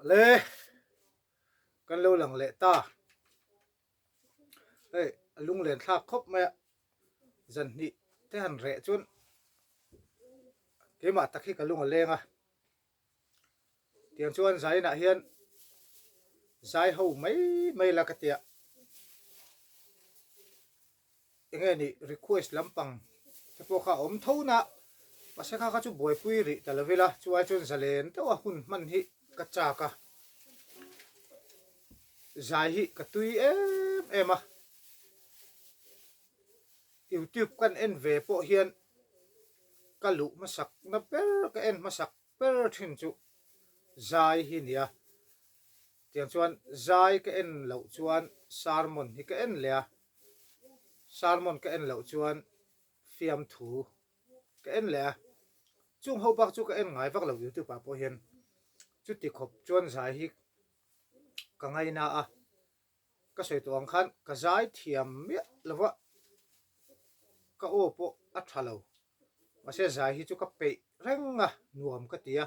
Le kan lo lang leh ta. Hei a lunglen thlak khawp mai a, zan hnih te han reh chuan keimah tak hi ka lung a leng a. Tiang chuan zainah hian zai ho mai mai la ka tia. Enge ni request lampang te pawh kha a awm tho na, mahse kha kha chu buaipui rih ta lo ila, chu ai chuan zalen deuh a hun hman hi ka chak a, zai hi ka tui em em a, youtube kan en ve pawh hian ka luh hmasak na ber ka en hmasak ber thin chu zai hi nia, tiang chuan zai ka en loh chuan sermon hi ka en leh a. Sermon ka en loh chuan fiamthu ka en leh a, chung ho bak chu ka en ngai vak lo youtube ah pawh hian chuti khawp chuan zai hi ka ngaina a, ka sawi tawh ang khan ka zai thiam miah lo va, ka aw pawh a tha lo, mahse zai hi chu ka peih reng a, nuam ka ti a,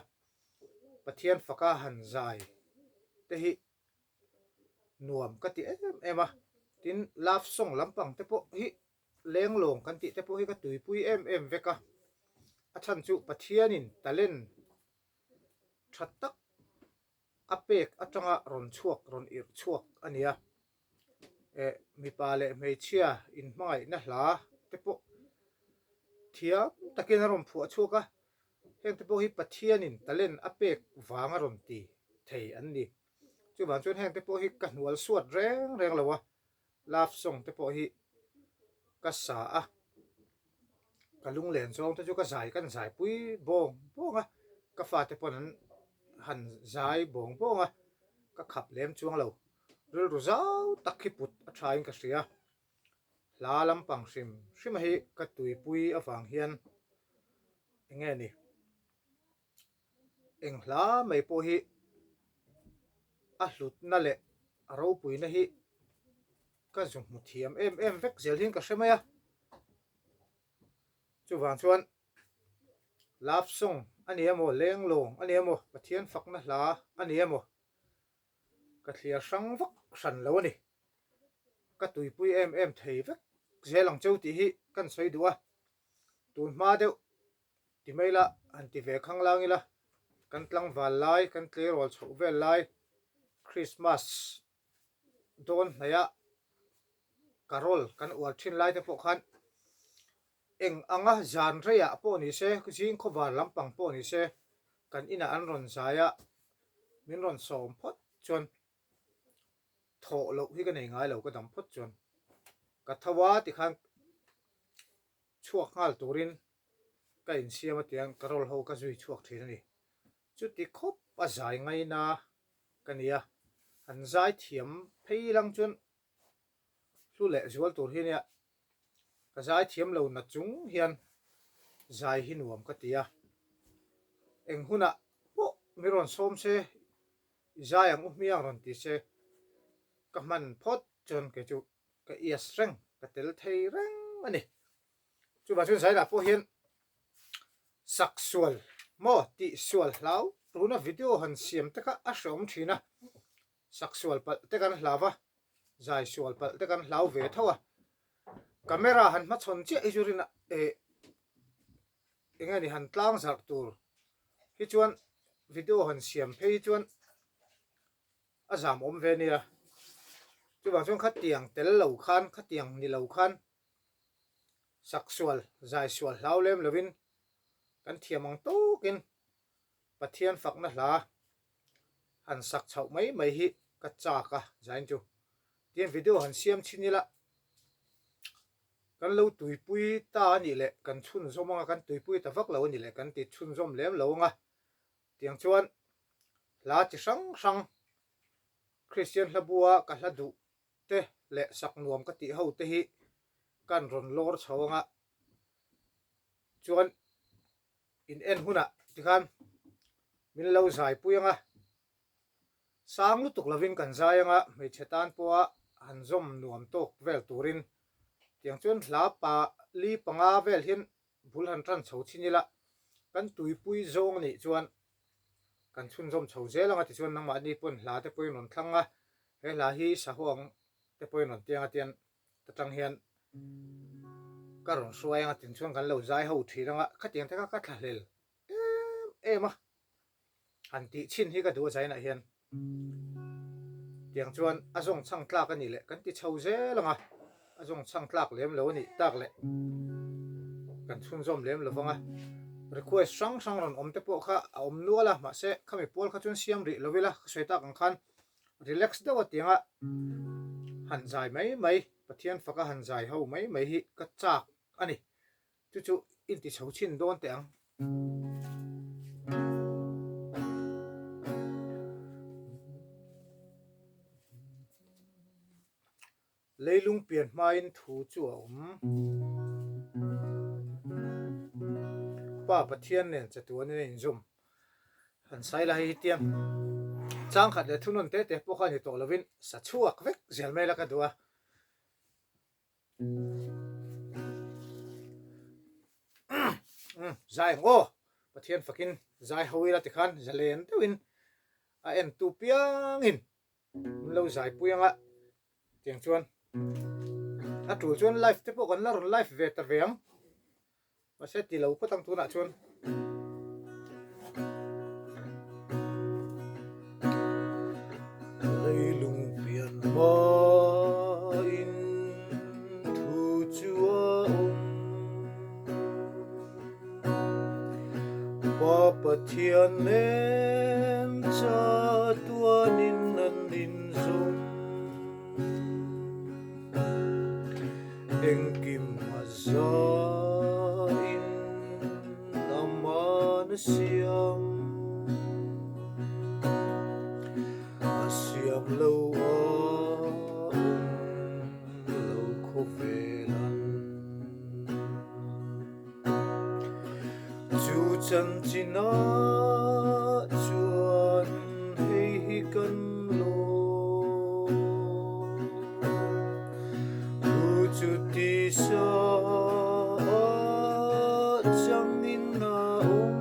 Pathian faka han zai te hi nuam ka ti em em a, tin love song lampang te pawh hi lenglawng kan tih te pawh hi ka tuipui em em vek a, a chhan chu Pathianin talent tha tak a pek atanga rawn chhuak rawn irh chhuak a ni a, eh mipa leh hmeichhia inhmangaihna hla te pawh thiam takin a rawn phuah chhuak a, heng te pawh hi Pathianin talent a pek vang a rawn ti thei an ni. Chuvang chuan heng te pawh hi ka hnual suat reng reng lo a, love song te pawh hi ka sa a, ka lunglen zawng te chu ka zai kan zai pui bawng bawng a, ka fate pawn an han zai bawng bawng a, ka khap lem chuang lo, rilru zau tak hi put a tha in ka hria, hla lampang hrim hrim a hi ka tuipui avang hian eng nge ni. Eng hla mai pawh hi a hlutna leh a ropuina hi ka zu hmu thiam em em vek zel hian ka hre mai a. Chuvang chuan love song a ni emaw, lenglawng a ni emaw, Pathian fakna hla a ni emaw ka thliar hrang vak hran lo a ni. Ka tuipui em em thei vek zel ang cheu tih hi kan sawi duh a. Tun hma deuh Ti mai la, han ti ve khanglang ila, kan tlangval lai, kan tleirawl chhoh vel lai, Christmas dawn hnaih ah carol kan uar thin lai te pawh khan eng anga zan rei ah pawh ni se, zing khawvar lampang pawh ni se, kan inah an rawn zai a, min rawn sawm phawt chuan thawh loh hi ka nei ngai lo ka dam phawt chuan ka tho a tikhan chhuak nghal turin ka insiam a tiang carol ho ka zui chhuak thin a ni. Chuti khawp a zai ngaina ka ni a, an zai thiam phei lang chuan hlu leh zual tur hi nia, ka zai thiam lo na chung hian zai hi nuam ka ti a, eng hunah pawh mi rawn sawm se i zai ang u hmiang rawn ti se ka hman phawt chuan kei chu ka ias reng, ka tel thei reng a ni. Chuvang chuan Zaila pawh hian sak sual maw tih sual hlau tuna video han siam te kha a hreawm thin a, sak sual palh te kan hlau a, zai sual palh te kan hlau ve tho a, camera han hmachhawn chiah hi chu rin a eh eng nge ni han tlang zarh tur hi chuan video han siam phei hi chuan a zam awm ve nia. Chuvang chuan khatiang tel lo khan, khatiang ni lo khan sak sual, zai sual hlau lem lovin kan thiam ang tawkin Pathian fakna hla han sak chhoh mai mai hi ka chak a zain chu. Tiang video han siam chhin ila kan lo tuipui ta a nih leh kan chhunzawm anga kan tuipui ta vak lo a nih leh kan ti chhunzawm lem lo anga Tiang chuan hla chi hrang hrang Kristian hla bua ka hla duh te leh sak nuam ka tih ho te hi kan rawn lawr chho anga chuan in en hunah tikhan min lo zai pui anga sang lutuk lovin kan zai anga hmeichhe tan pawha han zawm nuam tawk vel turin tiang chuan hla pa li panga vel hian bul han tan chho chin ila, kan tuipui zawng nih chuan Kan chhunzawm chho zel anga tichuan nangmahni pawn hla te pawhin rawn thlang a, he hla hi sahuang te pawhin rawn tiang a tian ta tang hian ka rawn hruai anga tin chuan kan lo zai ho thin anga khatiang te kha ka thlahlel em em a. Han tih chhin hi ka duh a zainah hian tiang chuan a zawng chhang tlak a nih leh kan ti chho zel ang a, a zawng chhang tlak lem lo a nih tak leh kan chhunzawm lem lo vang a, request hrang hrang rawn awm te pawh kha a awm nual a, mahse khami pawl kha chuan siam rih lo ila ka sawi tak ang khan relax deuh a tianga han zai mai mai Pathian faka han zai ho mai mai hi ka chak a ni. Chu chu inti chho chhin dawn teh ang. Leilung pian hmain thu chu a awm. Pa Pathian nen chatuanin a inzawm. Han sai la hei hi tiang chang khat leh thunawn te te pawh kha a ni tawh lovin sa chhuak vek zel mai la ka duh a. Zai ang aw, Pathian fakin zai ho ila tikhan zalen deuhin a entu piangin min lo zaipui anga tiang chuan a tul chuan live te pawh kan la rawn live ve ta ve ang. Mahse ti lo phawt ang tunah chuan. Leilung pian hmain thu chu a awm. Pa Pathian nen chatuanin an inzawm. Engkim a zain aman a siam, a siam lo a awm lo khawvel an. Chu chanchin ah chuan hei hi kan lawm. Thu chu tisa ah changin a awm.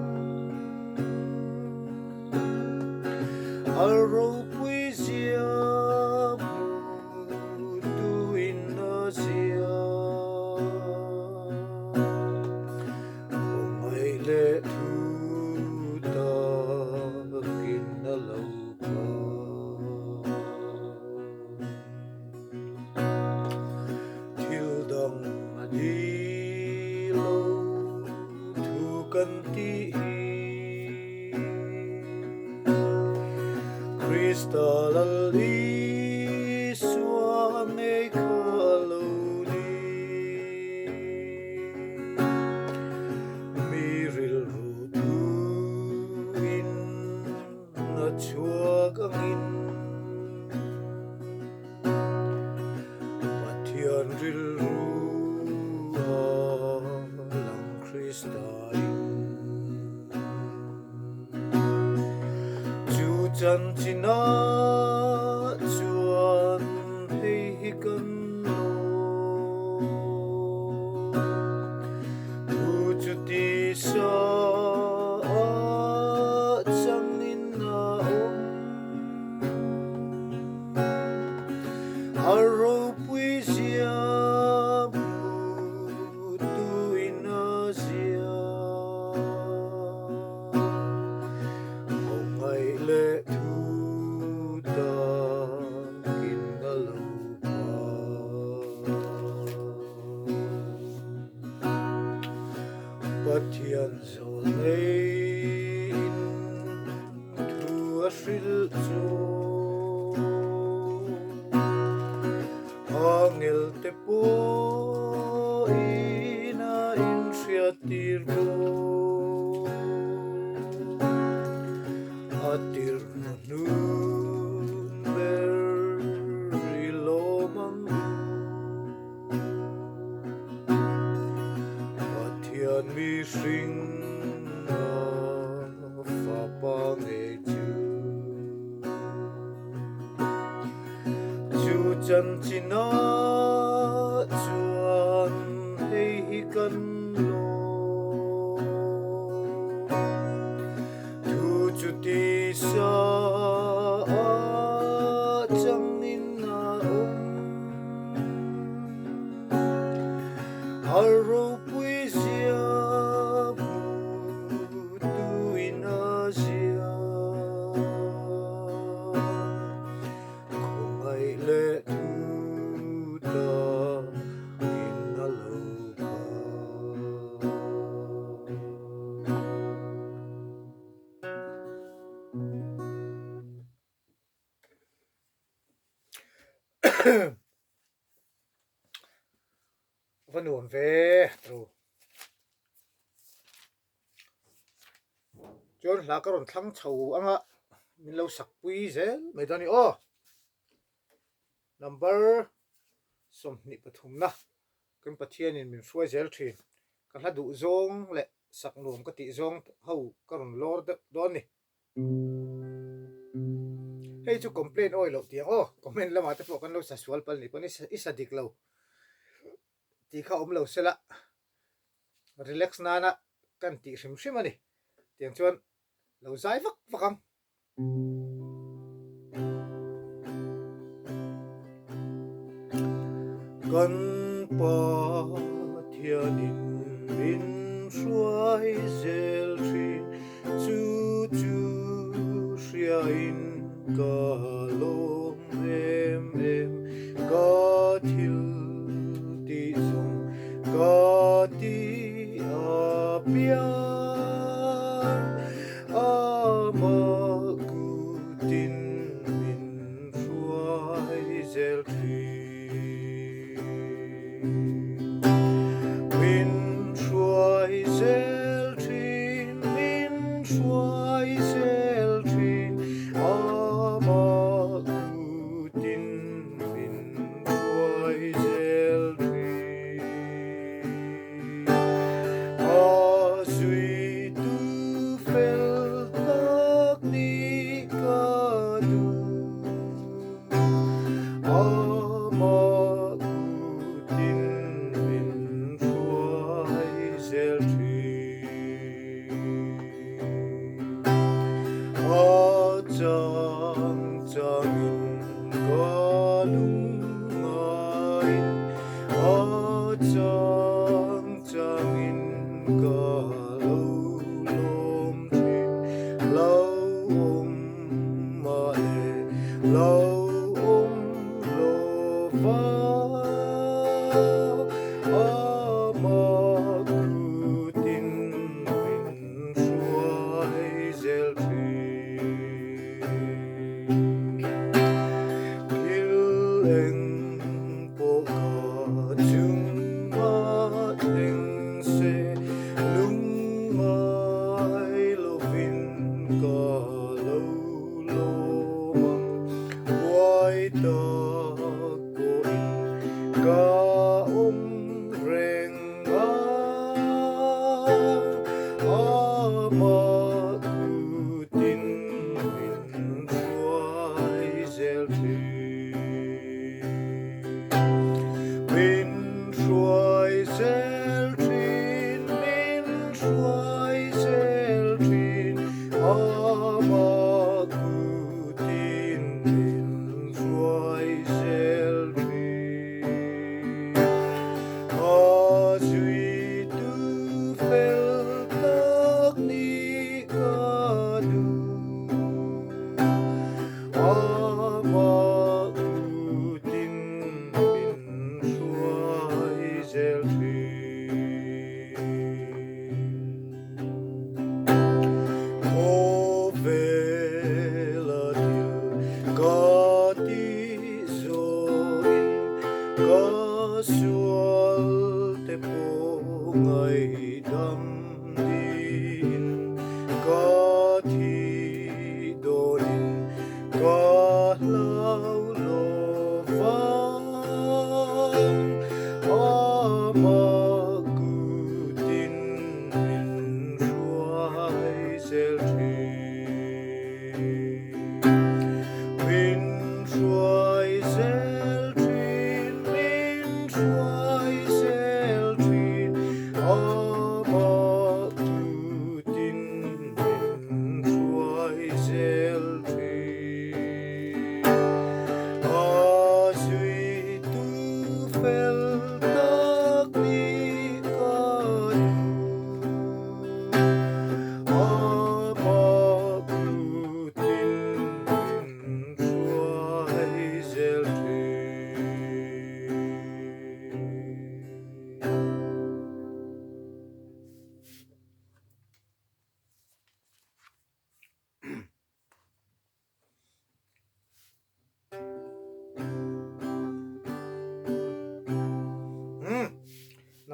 A ropui zia hmu tuin a zia. Khawngaih leh thu takin a lo kal. Thil dang a ni lo thu kan tih hi. Krista Lal Isua ngei kha a lo ni. Mi rilru thuin a chhuak angin Pathian rilru a lang Krista in. Chu chanchin ah chuan hei hi kan lawm. Thu chu tisa ah changin a awm. A ropui zia hmu tuin a zia. Khawngaih leh thu takin a lo phah. Pathian zawl neiin thu a hrilh chu Angel te pawhin a inhriattir bawk. A tirhna hnun ber i lawm ang u. Pathian mihring a fapa ngei chu. Chu chanchin ah chuan hei hi kan lawm. Thu chu ti. Pawisa ah changin a awm. A ropui zia hmu tuin a zia. Khawngaih leh thu takin a lo kha. Va nuam ve tro. Chuan hla ka rawn thlang chho anga min lo sak pui zel mai dawn a ni aw. Number 23 na kan Pathianin min hruai zel thin. Ka hla duh zawng leh sak nuam ka tih zawng ho ka rawn lawr deuh dawn a ni. Hei chu complain awi loh tiang aw, comment lamah te pawh kan lo sa sual pal ni pawn i sa dik lo tih kha awm lo sela relax nana kan tih hrim hrim a ni tiang chuan lo zai vak vak ang. Kan Pathianin min hruai zel thin chu chu hriain ka lawm em em ka thil tih zawng ka ti a piang. Amah kutin min hruai zel thin. Min hruai zel thin, min hruai zel thin, Amah kutin min hruai zel thin. A zuitu fel tak ni ka duh, amah kutin min hruai zel thin. A chang changin ka lungngaiin A chang changin ka lo lawm thin, lo awm mah le lo awm lo va, amah kutin min hruai zel thin. Thil eng Pawh ka chungah thleng se lungngai lovin ka lo lawm ang.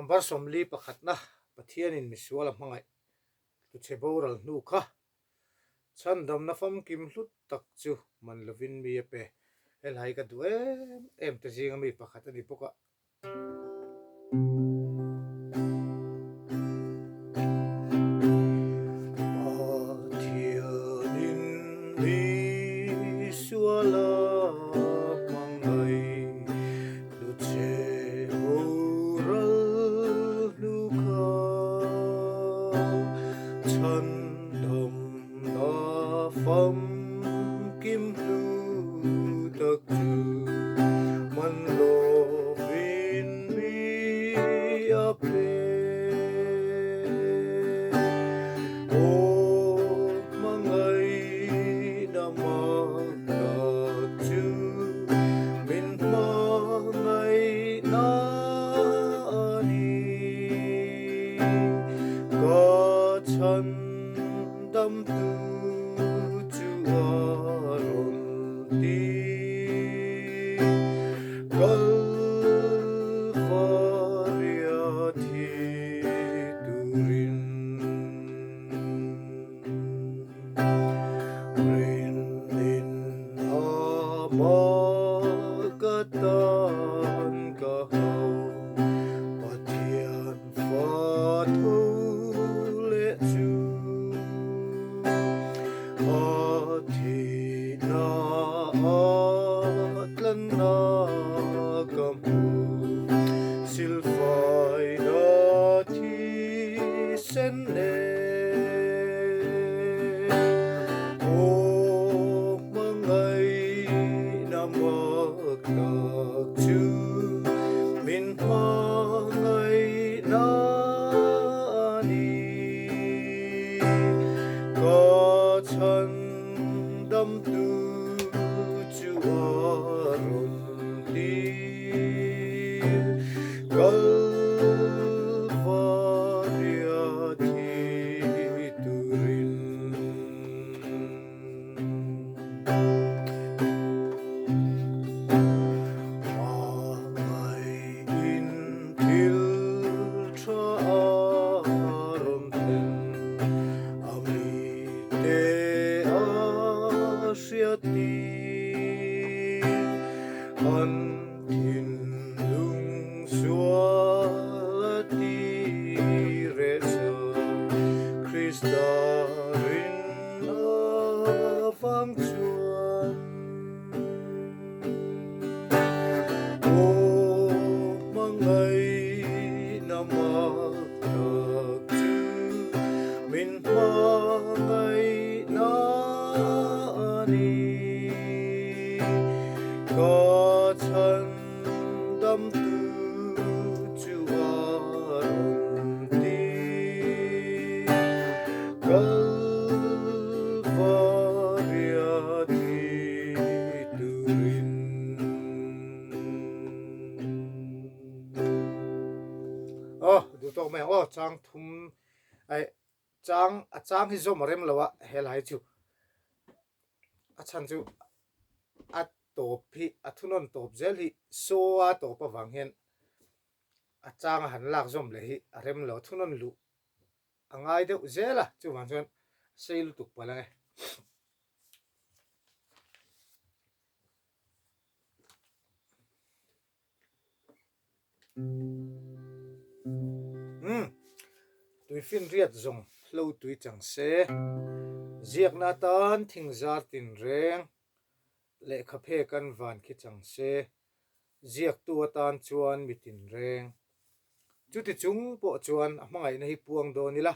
Number 40 pakhatna Pathianin misual a hmangaih tluchhe boral hnu kha chhandamna famkim hlut tak chu man lovin mi a pe. Helai ka duh em em te zinga mi pakhat a ni bawk a. Pathianin misual a hmangaih Hluchhe boral hnu kha chhandamna famkim hlu tak chu man lovin mi a pe. Aw hmangaihna mak tak chu min hmangaihna a ni. Ka chhandamtu chu a rawn ti. Kalvaria thi turin. Rinnin ama ka tan ka hau, Pathian fa tho leh chu. A thihna a tlanna ka hmu, silfaina thisen nen. Aw hmangaihna mak tak chu min hmangaihna a ni. Ka chhandamtu chu a rawn tir. Kalvaria thi turin. Hmangaih in thil tha a rawn thlen a mite a hriattir. An thinlung sual a ti reh sa Krista rinna vang chuan. Aw hmangaihna mak tak chu min hmangaihna a ni. Ka chhandamtu chu a rawn ti. Kalvaria thi turin. Aw duh tawk mai ang aw chang thum ai chang a chang hi zawm a rem lo a helai chu a chhan chu a tawp hi a thunawn tawp zel hi saw a tawp avang hian a chang a han lak zawm leh hi a rem lo thunawn luh a ngai deuh zel a chuvang chuan sei lutuk palh ang e. Umm tuifinriat zawng hlo tui chang se ziakna atan thingzar tinreng lehkha phekan van khi chang se ziaktu atan chuan mi tinreng chuti chung pawh chuan a hmangaihna hi puang dawn ila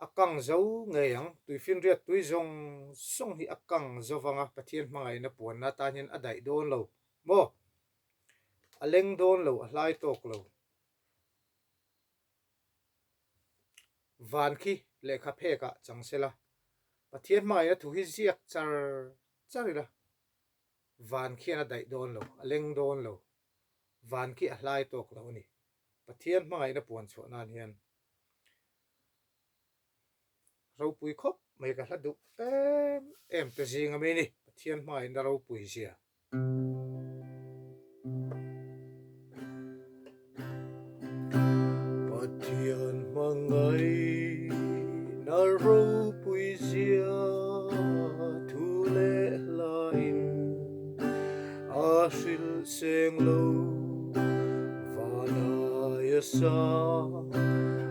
A kang zo ngei ang. Tuifinriat tui zawng zawng hi a kang zo vang a, Pathian hmangaihna puanna atan hian a daih dawn lo maw? A leng dawn lo, a hlai tawk lo. Van khi lehkha phekah chang sela, Pathian hmangaihna thu hi ziak char char ila, van khian a daih dawn lo, a leng dawn lo. Van khi a hlai tawk lo a ni. Pathian hmangaihna puan chhuah nan hian Ropui khawp mai ka hla duh em em te zing ami ni Pathian hmain a ropui zia. Pathian hmangaihna ropui zia thu leh hlain a hrilh seng lo. Vanaia sang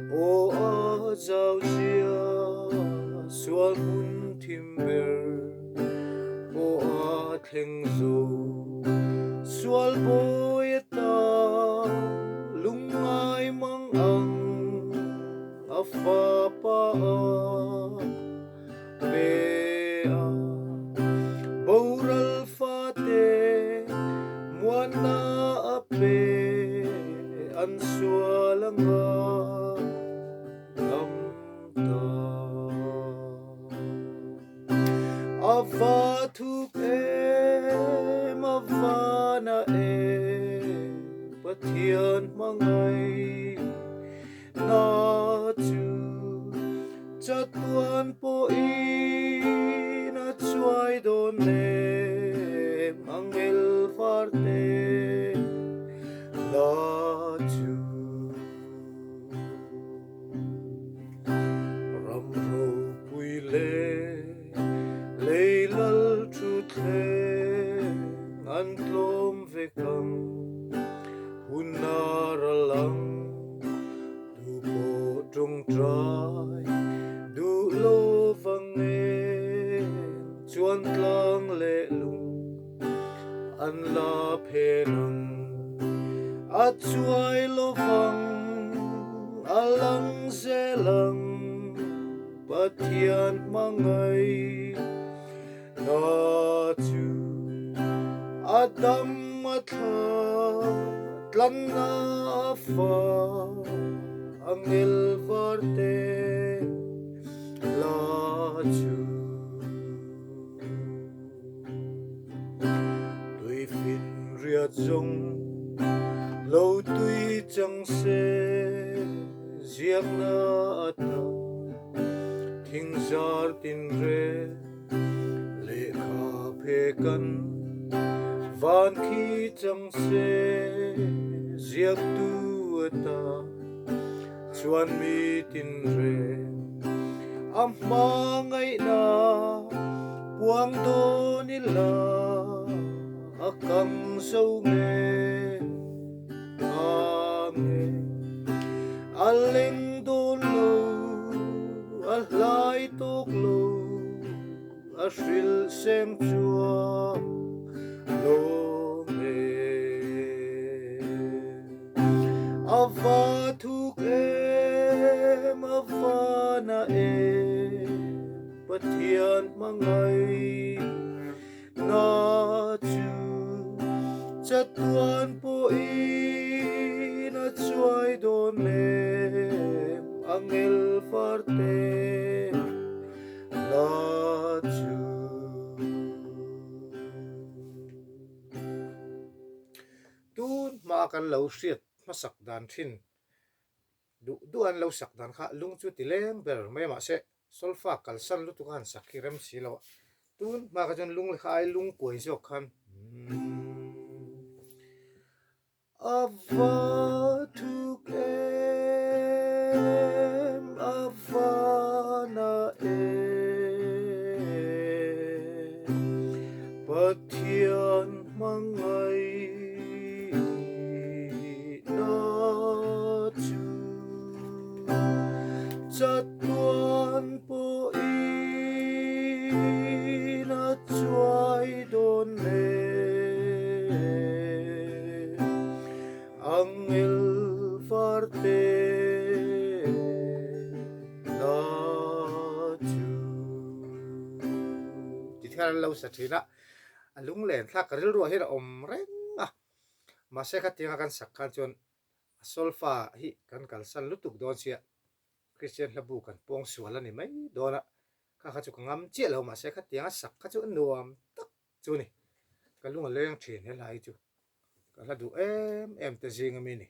aw a zau zia sual hmun thim ber pawh a thleng zo. Sual bawi atan lungngai mang ang a fapa a pe a. Boral fate muanna a pe an sual anga dam ta. A va thuk em, a va na em, Pathian hmangaih na chu chatuan pawhin a chuai dawn em, angel varte na chu. Ram ropui leh lei lal thutthleng an tlawm vek ang, hun a ral ang, tu pawh tawngtai duh lo vang eng chuan tlang leh lung an la phen ang, a chuai lovang, a lang zel ang, Pathian hmangaih na chu a dam a thla tlanna a fa angel var te la chu. Tui fin riat zawng lo tui chang se ziakna a ta thing zar tin re lehkha phe kan van khi chang se ziaktu a ta chuan mi tin reng a hmangaihna puang dawn ila a kang zo nge a nge a leng dawn lo a hlai tawk lo a hrilh seng chuang lo nge. A va thuk em, a va na em, Pathian hmangaih na chu chatuan pawhin a chuai dawn lem, angel farte na chu. Tun hmaa kan lo hriat hmasak dan thin duh duh an lo sak dan kha lung chu ti leng ber mai a mahse solfa kalsan lutuk a han sak hi rem si lo a tun hma kha chuan lung lekha ai lung kuai zawk khan A va thuk em a va na em Pathian hmangaih na chu chatuan pawhin a chuai dawn le. Angel varte na chu. Tithian an lo sa thin a. A lunglen thlak ka rilruah hian a awm reng a, mahse khatianga kan sak khan chuan a solfa hi kan kalsan lutuk dawn sia, Kristian hlabu kan pawng sual a ni mai dawn a, kha kha chu ka ngam chiah lo mahse khatianga sak kha chu a nuam tak chu ni, ka lung a leng thin he hlai chu ka hla duh em em te zing ami ni.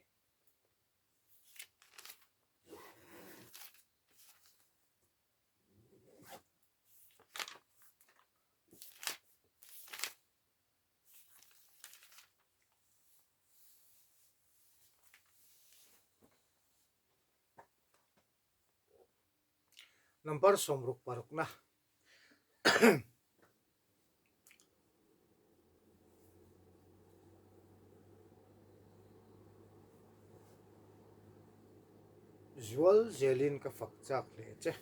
Number 66 na. Zual zelin ka fak chak hle che.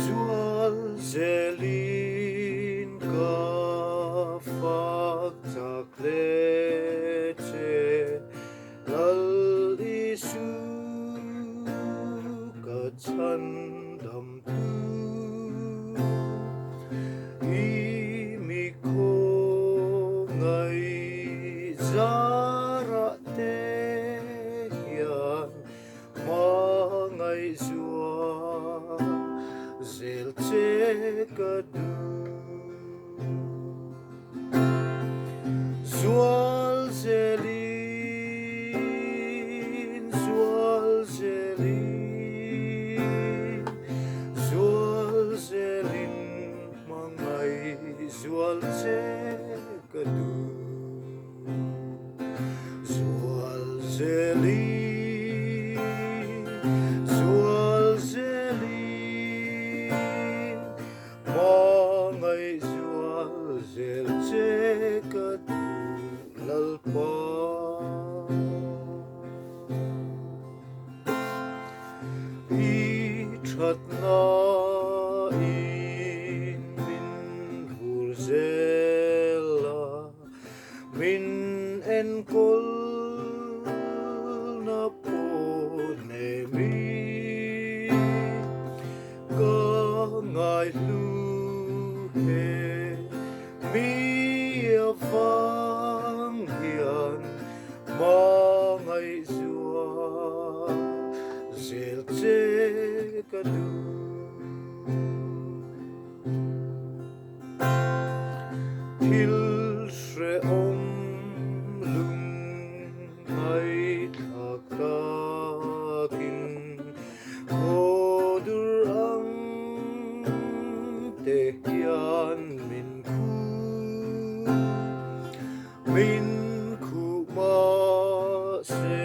Zual zelin ka fak chak hle che, Lal Isu ka chhan dam tu. I mi khawngaih zarah te hian hmangaih zual zel che ka duh. Zual zelin, zual zelin, zual zelin hmangaih zual che ka duh. Zual zelin, zual zelin, Hmangaih zual zel che ka duh Lalpa. I thatna in min vur zel a, min enkawl na pawh nem i. Ka ngaihlu he mi avang hian hmangaih zual zel che ka duh. Thil hrehawm lung Ngaihthlak takin khaw dur ang te hian min khuh, min khuh mahse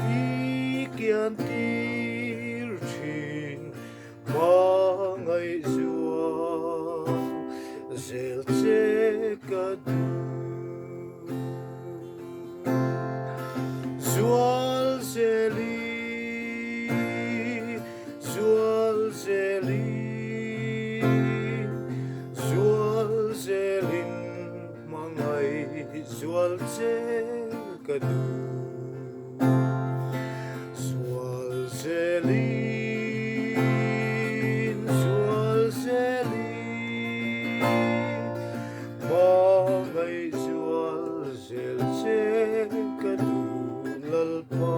i kian tir thin hmangaih zual zel che ka duh. Zual zeli, zual zeli, zual zelin hmangaih zual che ka duh. Zual zelin, zual zelin, hmangaih zual zel che ka duh Lalpa.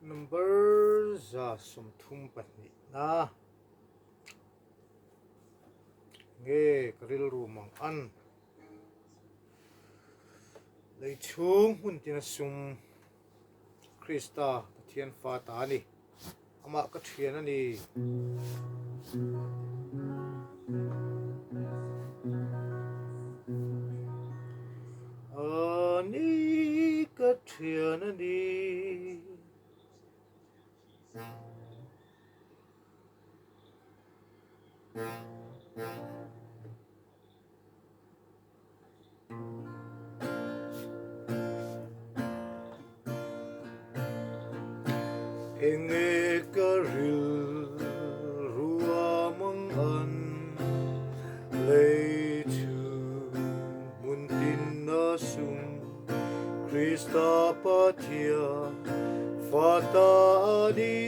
Number 32 na nge ka rilru mang an lei chhung hmun tina sum Krista Pathian fa ta a ni. Amah ka thian a ni. A ni ka thian a ni. Enge ka rilru a mang an lei chhung hmun tin a sum Krista Pathian fa ta a ni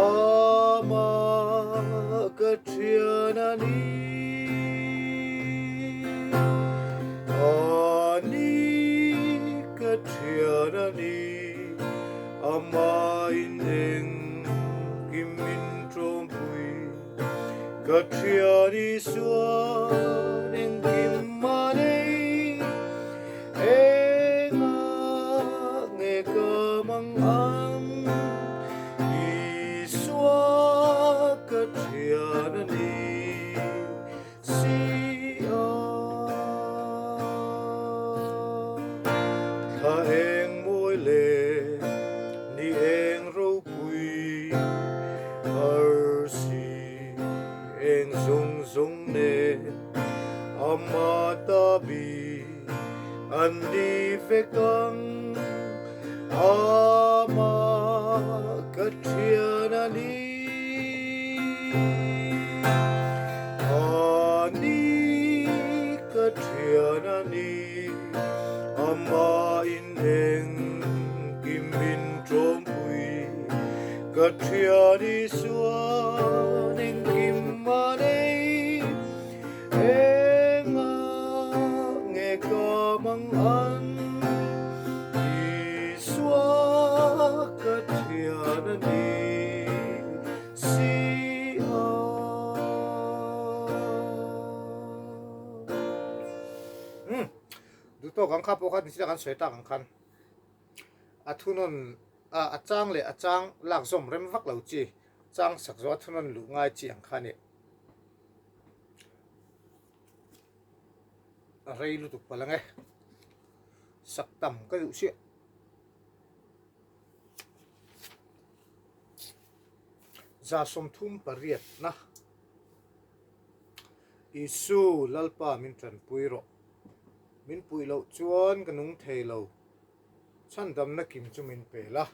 Amah ka thian a ni. bi an ni vek ang. Amah ka thian a ni. A ni ka thian a ni. Amah in engkim min tawmpui. Ka thian Isuan engkim a nei. Engah nge ka mang an Isua ka thian a ni si a. Umm duhtawk ang kha pawh kha nichina kan sawi tak ang khan a thunawn a chang leh a chang lak zawm rem vak lo chi chang sak zawh a thunawn luh ngai chi ang kha a ni. A rei lutuk palh ang e. Sak tam ka duh chiah. 38 na Isu Lalpa min tanpui rawh. Min puih loh chuan ka nung thei lo. Chhandamna kim chu min pe la.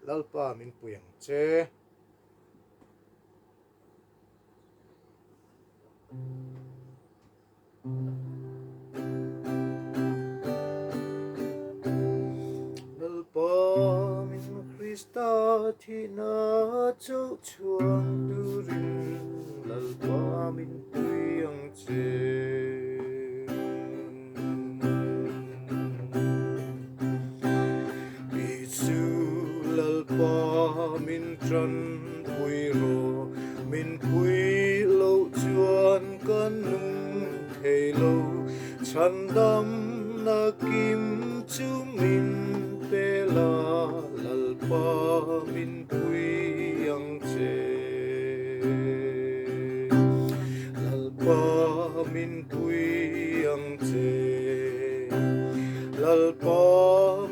Lalpa min pui ang che. Lalpa min Krista thihna chauh chhuang turin Lalpa min pui ang che. Isu Lalpa min tanpui rawh, min pui loh chuan ka nung thei lo. Chhandamna kim chu min pe la, Lalpa min pui ang che. Lalpa min pui ang che. Lalpa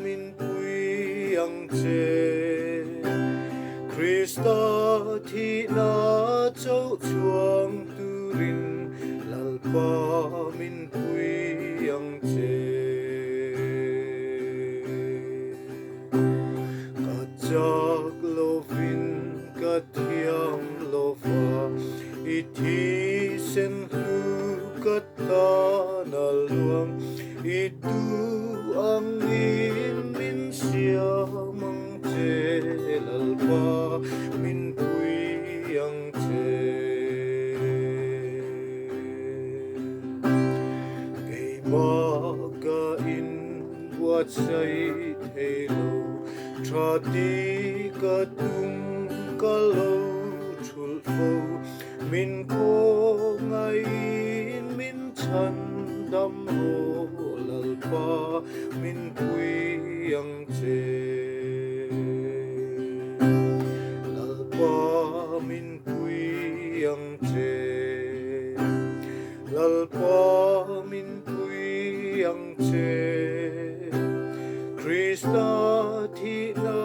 min pui ang che. Krista thihna chauh chhuang turin Lalpa min pui ang che. Ka chak lovin ka thiam lova, i thisen hlu ka tan a luang, i tu angin min siam ang che Lalpa min pui ang che. Keimah ka in buatsaih thei lo, tha ti ka tum ka lo thulh fo. Min khawngaihin min chhan dam rawh Lalpa min pui ang che. Lalpa min pui ang che. Lalpa min pui ang che. Krista thihna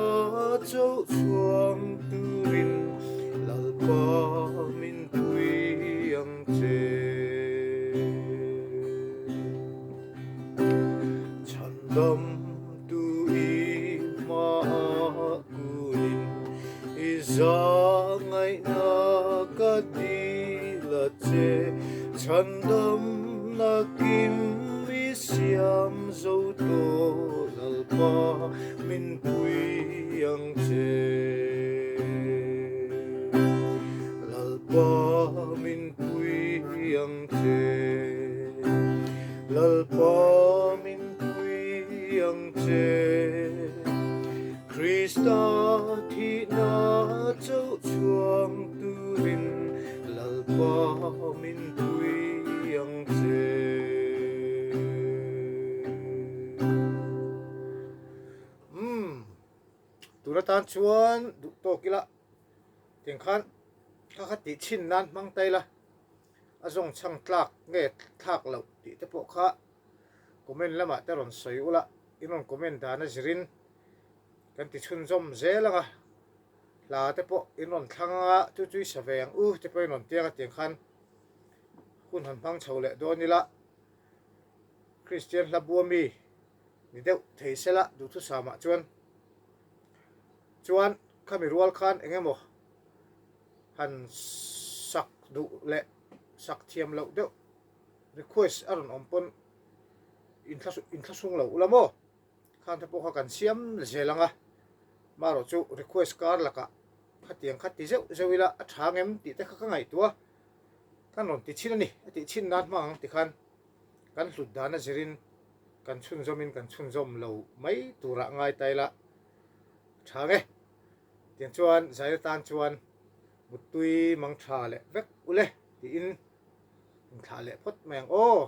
chauh chhuang turin Lalpa min pui ang che. Chhandam tu i hmaah kunin i zahngaihna ka dil a che. Chhandam nakin mi siam zo tawh Lalpa min pui ang che. Lalpa min pui ang che. Lalpa min pui ang che. Krista thihna chauh chhuang turin Lalpa min pui ang che. Umm, tun atan chuan duh tawk ila tiang khan kha kha tih chhin nan hmang ta ila a zawng chhang tlak nge thlak loh tih te pawh kha comment lamah te rawn sawi ula in rawn comment dan a zirin kan ti chhunzawm zel ang a hla te pawh in rawn thlang ang a chu chu i sa ve ang u te pawh in rawn tiang a tiang khan hun han hmang chho leh dawn ila. Kristian hla bua mi ni deuh thei sela duhthusamah chuan chuan khami rual khan eng emaw han sak duh leh sak thiam loh deuh request a rawn awm pawn inthlahrung lo ula maw? Khan te pawh kha kan siam zel ang a, marawh chu request kar lakah khatiang kha ti zeuh zeuh ila a tha ngem tih te kha ka ngaihtuah a, kan rawn ti chhin a ni, a tih chhin nan hmang ang tikhan kan hlut dan a zirin kan chhunzawmin kan chhunzawm lo mai turah ngai ta ila a tha nge. Tiang chuan Zaira tan chuan muttui mang tha leh vek ule tiin inthlah leh phawt mai ang aw.